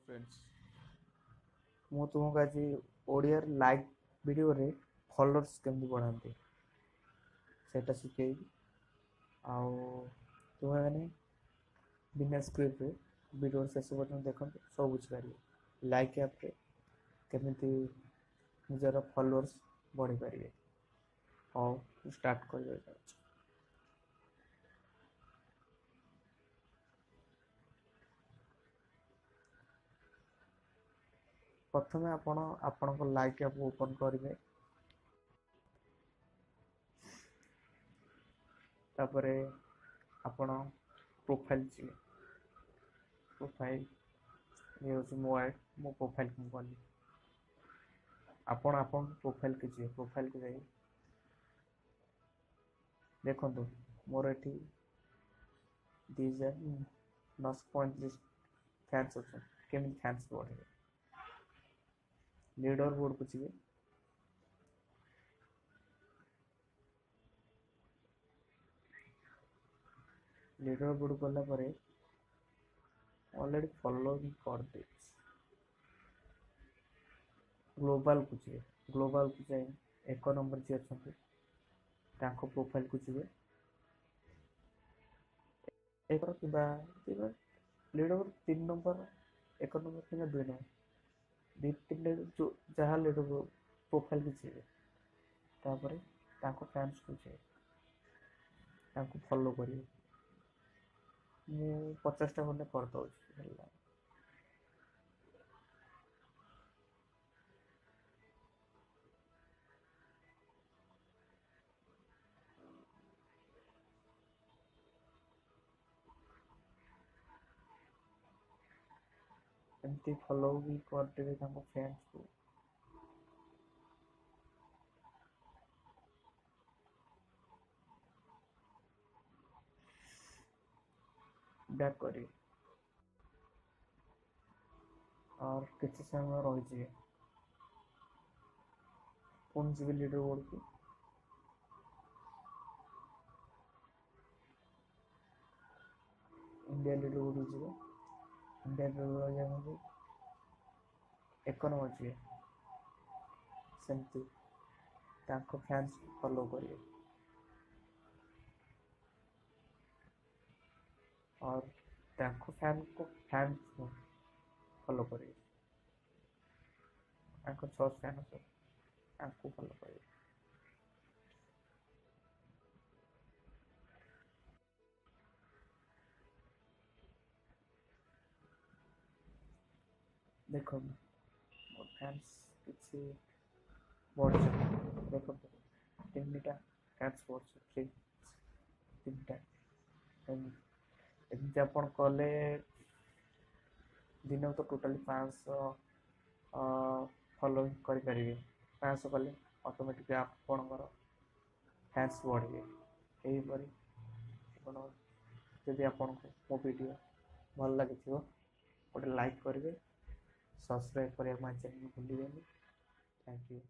Friends, ମୁଁ ତୁମକୁ ଆଜି ଓଡ଼ିଆରେ ଲାଇକ୍ ଭିଡ଼ିଓରେ ଫଲୋଅର୍ସ କେମିତି ବଢ଼ାନ୍ତି ସେଇଟା ଶିଖେଇବି। ଆଉ ତୁମେମାନେ ବିନା ସ୍କ୍ରିପ୍ଟରେ ଭିଡ଼ିଓ ଶେଷ ପର୍ଯ୍ୟନ୍ତ ଦେଖନ୍ତୁ, ସବୁ ବୁଝିପାରିବେ ଲାଇକ୍ ଆପ୍ରେ କେମିତି ନିଜର ଫଲୋଅର୍ସ ବଢ଼ିପାରିବେ। ହଉ, ମୁଁ ଷ୍ଟାର୍ଟ କରିବାକୁ ଯାଉଛି। ପ୍ରଥମେ ଆପଣ ଆପଣଙ୍କ ଲାଇକ୍ ଆପ୍ ଓପନ୍ କରିବେ, ତାପରେ ଆପଣ ପ୍ରୋଫାଇଲ୍ ଯିବେ। ପ୍ରୋଫାଇଲ୍ ଇଏ ହେଉଛି ମୋ ଆଇଡ଼ି, ମୋ ପ୍ରୋଫାଇଲ୍କୁ ମୁଁ କଲି। ଆପଣ ଆପଣଙ୍କ ପ୍ରୋଫାଇଲ୍କୁ ଯିବେ, ପ୍ରୋଫାଇଲ୍କୁ ଯାଇ ଦେଖନ୍ତୁ ମୋର ଏଠି 2935 ଫ୍ୟାନ୍ସ ଅଛନ୍ତି। କେମିତି ଫ୍ୟାନ୍ସ ବଢ଼େଇବେ? ଲିଡର ବୋର୍ଡ଼କୁ ଯିବେ, ଲିଡର ବୋର୍ଡ଼ ଗଲା ପରେ ଅଲରେଡ଼ି ଫଲୋ ବି କରିଦେଇଛି। ଗ୍ଲୋବାଲକୁ ଯିବେ, ଗ୍ଲୋବାଲକୁ ଯାଇ 1 ନମ୍ବର ଯିଏ ଅଛନ୍ତି ତାଙ୍କ ପ୍ରୋଫାଇଲକୁ ଯିବେ, 1 କିମ୍ବା ଲିଡର 3 ନମ୍ବର, 1 ନମ୍ବର କିମ୍ବା 2 ନମ୍ବର, 2 3 ଯେଉଁ ଯାହା ଲିଡର ପ୍ରୋଫାଇଲକୁ ଯିବେ, ତାପରେ ତାଙ୍କ ଫ୍ୟାନ୍ସକୁ ଯିବେ, ତାଙ୍କୁ ଫଲୋ କରିବେ। ମୁଁ 50ଟା ଖଣ୍ଡେ କରିଦେଉଛି ହେଲା। ଏମିତି ଫଲୋ ବି କରିଦେବେ ତାଙ୍କ ଫ୍ୟାନ୍ସକୁ। ବ୍ୟାକ୍ କରିବେ और କିଛି ସମୟ ରହିଯିବେ, ପୁଣି ଯିବେ ଲିଡର ବୋର୍ଡ଼କୁ। ଇଣ୍ଡିଆ ଲିଡର ବୋର୍ଡ଼କୁ ଯିବେ, ଇଣ୍ଡିଆ ଲିଡର ବୋର୍ଡ଼ ଯାଇକି 1 ନମ୍ବର ଯିବେ, ସେମିତି ତାଙ୍କ ଫ୍ୟାନ୍ସ ଫଲୋ କରିବେ और ତାଙ୍କ ଫ୍ୟାନ୍କୁ ଫ୍ୟାନ୍ସ ଫଲୋ କରିବେ, ତାଙ୍କ 6 ଫ୍ୟାନ୍ ଅଛନ୍ତି ତାଙ୍କୁ ଫଲୋ କରିବେ। ଦେଖନ୍ତୁ ମୋ ଫ୍ୟାନ୍ସ କିଛି ବଢ଼ିଛନ୍ତି, ଦେଖନ୍ତୁ 3ଟା ଫ୍ୟାନ୍ସ ବଢ଼ିଛନ୍ତି, 3ଟା। ଏମିତି ଆପଣ କଲେ ଦିନକୁ ତ ଟୋଟାଲି 500 ଫଲୋଇଂ କରିପାରିବେ। 500 କଲେ ଅଟୋମେଟିକ୍ ଆପଣଙ୍କର ଫ୍ୟାନ୍ସ ବଢ଼ିବେ। ଏହିପରି ଆପଣ ଯଦି ଆପଣଙ୍କୁ ମୋ ଭିଡ଼ିଓ ଭଲ ଲାଗିଥିବ ଗୋଟେ ଲାଇକ୍ କରିବେ, ସବସ୍କ୍ରାଇବ୍ କରିବାକୁ ମୋ ଚ୍ୟାନେଲ୍ ଭୁଲିବେନି। Thank you.